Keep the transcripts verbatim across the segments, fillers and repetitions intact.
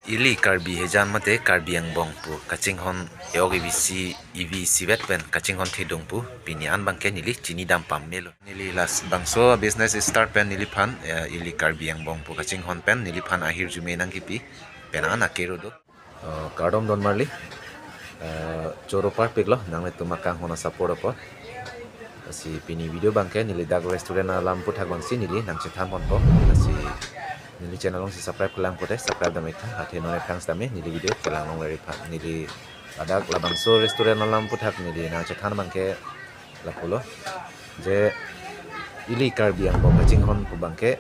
Ili Karbi hejan mate Karbi angbong pu kachinghon, e-ok ivi si, ivi isivet pen kachinghon thedung pu pini an abangke neli chinidam pamelo. Neli labangso business start pen neliphan, eh, ili Karbi angbong pu kachinghon pen neliphan ahirjume nangkipi penang an akero do. Eh, kardom don marli. Eh, choro parpiklo nanglitum akanghon a-support apot. Lasi pini video abangke neli dak restaurant alam aputhak abangsi neli nangchethan ponpo. Lasi neli channel alongsi subscribe kelang pute subscribe dam iktha. Athe non aphrang sitame neli video kelang longleji aphan. Neli ladak labangso restaurant alam aputhak neli nangchethan abangke lapulo. Je ili Karbi angbong kachinghon pu abangke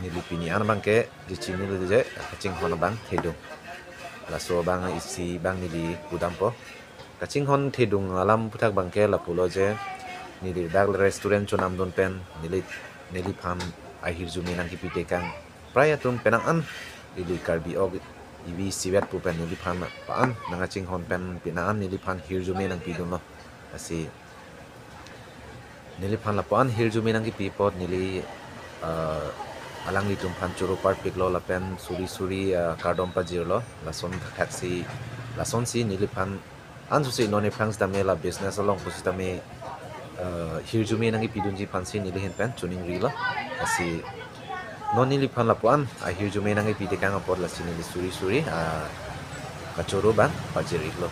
neli pini an abangke je chinilo je kachinghon abang thedung. Laso abang isi abang neli pudampo. Kachinghon thedung alam aputhak abangke lapulo je neli dak restaurant chonamdun pen neli, neliphan ahirjume nangkipi tekang. Prai atum penang an ili Karbi ok ivi isivet pu pen neliphan pa an nangkachinghon pen penang an neliphan hirjume nangpidunlo. Lasi neliphan lapu an hirjume nangkipi apot neli, eh, alanglitum aphan choro parpiklo lapen suri suri, eh, kardom pajirlo. Lason thaksi, lasonsi neliphan ansose non aphrang sitame la business along pusitame, eh, hirjume nangkipidunji aphansi neli ahin pen choningrilo. Lasi non neliphan lapu an ahirjume nangkipi tekang apot lasi neli suri suri, ah, kachoro abang pajir-iklo.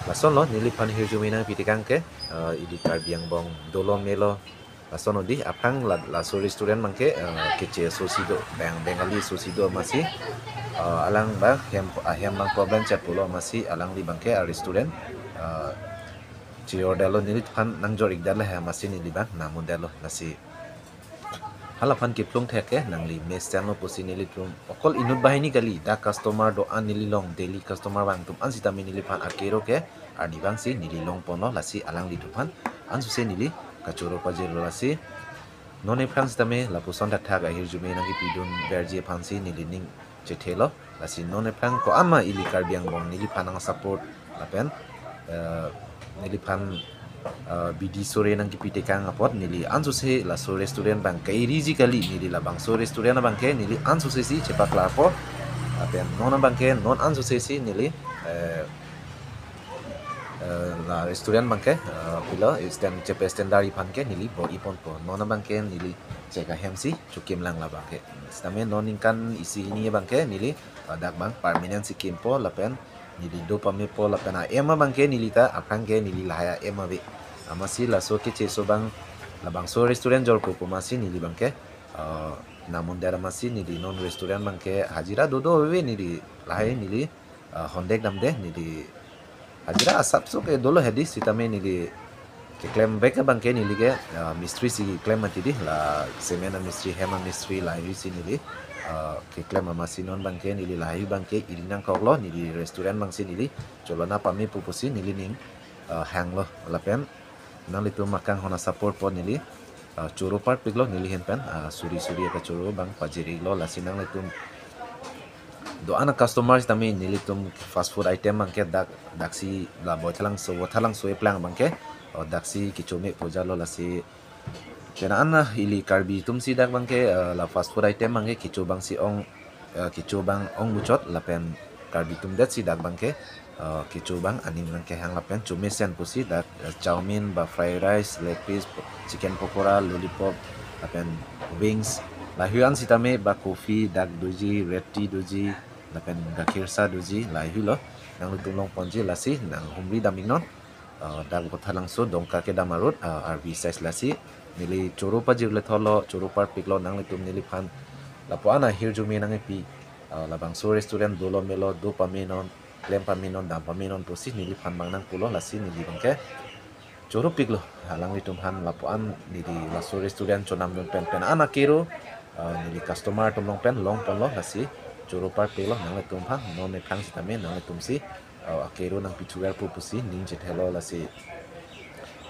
Lasonlo neliphan hirjume nangkipi tekang ke, eh, ili Karbi angbong dolo melo. Lason odi aphrang la, laso restaurant abangke, eh, Keche asosi do, Beng-, Bengali asosi do amatsi, eh, alang abang hem, ahem abang problem chat pulo amatsi alangli abangke a-restaurant, eh, chi-order lo, neliphan nangjor-ikdetlo he amatsi neli abang namundetlo. Lasi halaphan kiplung thek ke nangli mesen lo pusi nelitum okol inut banghini kali, dak customer do-an neli along, daily customer abang atum an sitame neliphan akero ke arni abangsi neli longponlo. Lasi alanglitum aphan ansose neli kachoro pajirlo. Lasi non aphrang sitame lapuson thakthak ahirjume nangkipidunverji aphansi neli ning chethelo. Lasi non aphrang ko-an ma ili Karbi angbong neliphan nang-support lapen, eh, neliphan, eh, bidi sore nangkipi tekang apot neli ansose laso restaurant abang kairiji kali, neli labangso restaurant abangke neli ansosesi chepaklarpo. Lapen non abangke non ansosesi neli, eh, eh, la restaurant abangke, eh, pilo stand, chepa standard aphan ke neli bor-iponpo. Non abangke neli chek ahemsi chokimlang labangke. Sitame non ningkan isi hini abangke neli, eh, dak abang permanent si kimpo lapen neli do pamepo lapen a-aim abangke neli ta aphrang ke neli lahai a-aim ave. Amatsi laso Keche aso abang labangso restaurant jorpo pu amatsi neli abangke, eh, namundet amatsi neli non restaurant abangke hajira dodo ave, neli lahai neli, eh, hondek damde, neli hajira asapso ke dolo hedi sitame neli keklem vek abangke neli ke, ah, mistri si keklem mati di, la cement a-mistri, hem a-mistri lahai si neli, ah, keklem amatsi non abangke neli lahai abangke ili nangkoklo, neli restaurant abangsi neli cholona pame pu pusi neli ning, ah, hanglo lapen nanglitum akanghon a-support apot neli, ah, choro parpiklo neli ahin pen, ah, suri suri kachoro abang pajir-iklo. Lasi nanglitum do-an a-customer sitame nelitum fast food item abangke dak, daksi la Boithalangso, Vothatlangso eplang abangke, oh, daksi kecho me pujalo. Lasi penang an ili Karbi atumsi dak abangke, eh, la fast food item abangke kecho abangsi ong, eh, kecho abang ong muchot lapen Karbi atum detsi dak abangke, eh, kecho abang aning abangke hang lapen chomesen pusi dak, eh, chowmein ba fried rice, leg piece, chicken pakora, lollipop lapen wings, lahai an sitame ba coffee dak doji, red tea doji, lapen gakhir sa doji, lahailo nanglitum longponji. Lasi nanghumri dam-iknon, ah, dak Vothatlangso Dongka kedam a-road, ah, R V six. Lasi neli choro pajirle tholo, choro parpiklo nanglitum neliphan lapu an ahirjume nangkipi, ah, labangso restaurant dolo melo, do pamenon, klem pamenon, dam pamenon pusi neliphan abang nangpulo. Lasi neli abangke choro piklo alanglitum aphan lapu an neli laso restaurant chonamdun pen penang an akero, ah, neli customer atum along pen longponlo. Lasi choro parpiklo nanglitum aphan, non aphrang sitame nanglitumsi, ah, akero nangpithuverpo pusi ning chethelo. Lasi,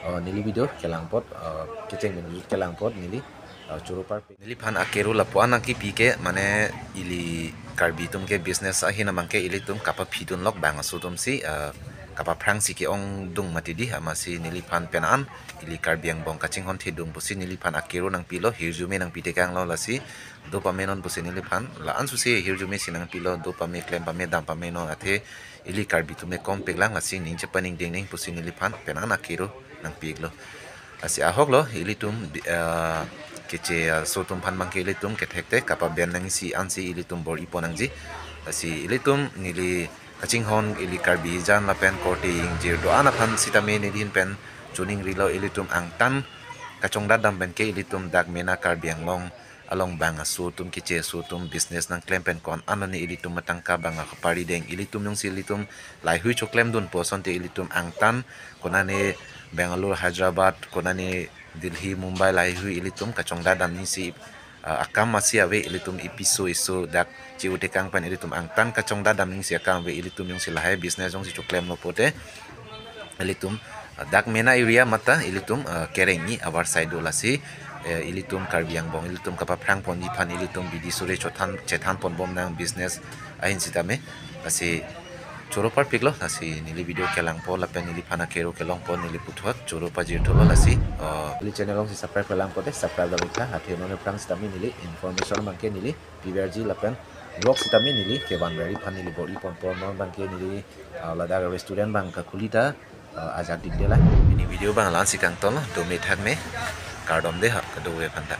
ah, neli video kelang apot, ah, kecheng video kelang apot neli, ah, choro parpik. Neliphan akero lapu an nangkipi ke mane ili Karbi atum ke business ahin abangke ilitum kapaphidunlok bang aso atumsi, ah, kapaphrang si ke-ongdung mati di, amatsi neliphan penang an ili Karbi angbong kachinghon thedung pusi neliphan akero nangpilo, hirjume nangpi tekanglo, lasi do pamenon pusi neliphan la-an susi hirjume si nangpilo, do pame, klem pame, dam pamenon, athe ili Karbi atum ke kompek lang, lasi ning chepaningding nang pusi neliphan penang an akero nangpi-iklo. Lasi ahok lo, ilitum bi-, ah, keche, ah, aso atum aphan abangke ilitum kethekte kapaben nangji ansi ilitum bor-ipon nangji. Lasi ilitum neli kachinghon ili Karbi jan lapen korte ingjir do-an aphan sitame neli ahin pen choningrilo, ilitum angtan kachongdat dam pen ke ilitum dak mena Karbi Anglong along bang aso atum, keche aso atum business nangklem pen ko-an anoni ilitum matangka bang akapari deng, ilitum jongsi ilitum laheihui choklemdunpo asonte ilitum angtan konane Bangalore, Hyderabad, konane Delhi, Mumbai laheihui ilitum kachongdat dam nangji, ah, akam masi ave, ilitum ipiso iso dak che-o tekang pen ilitum angtan kachongdat dam nangji akam ave, ilitum jongsi lahei business jongsi choklemlo pote ilitum, ah, dak mena area mata ilitum, ah, kereng-i abar side do, lasi, eh, ilitum Karbi angbong ilitum kapaphrangponji aphan ilitum bidi sore chothan chethanponbom nang business ahin sitame. Lasi choro parpiklo, lasi neli video kelangpo lapen neliphan akero kelongpo, neli puthot choro pajirthulo, lasi, ah, neli channel jongsi subscribe kelang pote subscribe dam-iktha, athe non aphrang sitame neli information abangke neli piverji lapen vlog sitame neli kevanverji aphan neli bor-iponpo, non abangke neli, ah, ladak restaurant abang kakhuli ta, ah, ajat dingde lang. Pini video abang la-ansi kangtonlo, dome thakme, kardom de ha, kadokave aphanta.